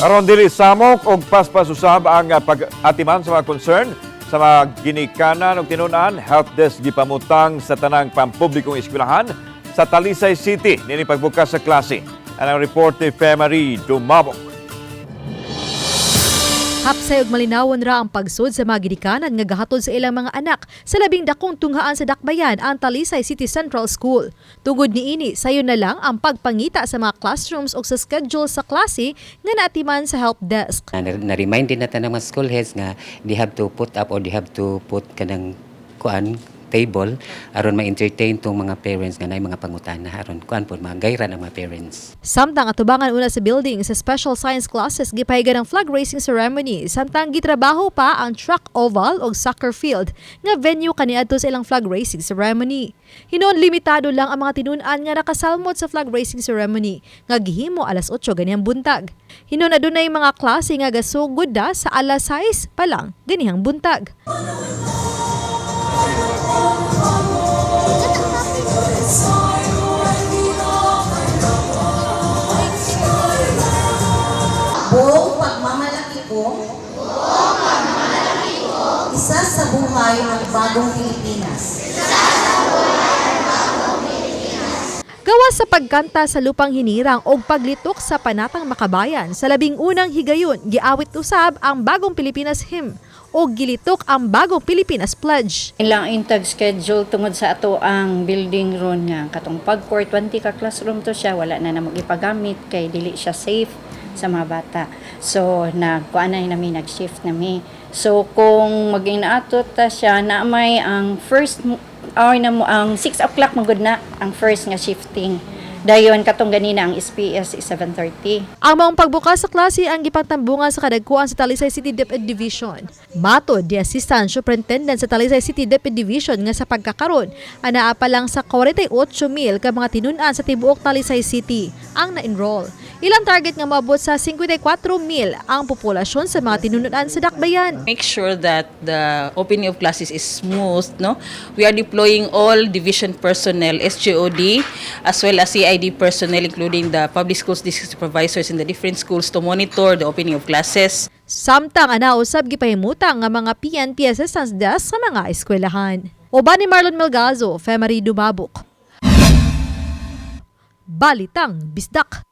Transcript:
Aron dili samok og paspas usab ang pag-atiman sa mga concern sa mga ginikanan og tinun-an, help desk gipamutang sa tanang pampublikong eskwelahan sa Talisay City niini pagbukas sa klase. Ang report ni Femary Dumabok. Hapsay ug malinawon ra ang pagsud sa mga ginikanan nga gahatod sa ilang mga anak sa labing dakong tunghaan sa Dakbayan, ang Talisay City Central School. Tungod niini, sayon na lang ang pagpangita sa mga classrooms o sa schedule sa klase nga naatiman sa help desk. Na-remind din natin ng mga school heads nga they have to put up or they have to put kanang kuan table aron ma-entertain tong mga parents nga naay mga pangutana, aron kuan po, magayran ang mga parents. Samtang atubangan una sa building sa special science classes gipahiga ng flag raising ceremony samtang gitrabaho pa ang track oval o soccer field nga venue kaniadto sa ilang flag raising ceremony. Hinuon limitado lang ang mga tinun-an nga nakasalmot sa flag raising ceremony nga gihimo alas 8 ganihang buntag. Hinuon adunay mga klase nga gasugod na sa alas 6 pa lang ganihang buntag. Buong pagmamalaki ko, isa sa buhay ang bagong Pilipinas. Gawas sa pagkanta sa Lupang Hinirang o paglitok sa Panatang Makabayan, sa 11ng higayon, giawit usab ang Bagong Pilipinas Hymn o gilitok ang Bagong Pilipinas Pledge. Ilang intag schedule tungod sa ato ang building ron nga katong pagcore 20 ka classroom to siya, wala na namo ipagamit kay dili siya safe sa mga bata. So nagkuan na nami, nag-shift nami. So kung maging naato ta siya na may ang first hour na mo ang 6 o'clock magud na ang first nga shifting. Dayon katong ganina ang SPS is 7:30. Ang maong pagbukas sa klase ang gipantambungan sa kadagkuan sa Talisay City DepEd Division. Matod ni Assistant Superintendent sa Talisay City DepEd Division nga sa pagkakaron, anaa pa lang sa 48 mil ka mga tinun-an sa tibuok Talisay City ang na-enroll. Ilang target nga moabot sa 54 mil ang populasyon sa mga tinunuan sa Dakbayan. Make sure that the opening of classes is smooth, no, we are deploying all division personnel, SGOD, as well as CID personnel, including the public schools district supervisors in the different schools, to monitor the opening of classes. Samtang ana usab gipahimutang nga mga PNP assistance desk sa mga eskwelahan. Uban ni Marlon Melgazo, Femary Dumabok. Balitang Bisdak.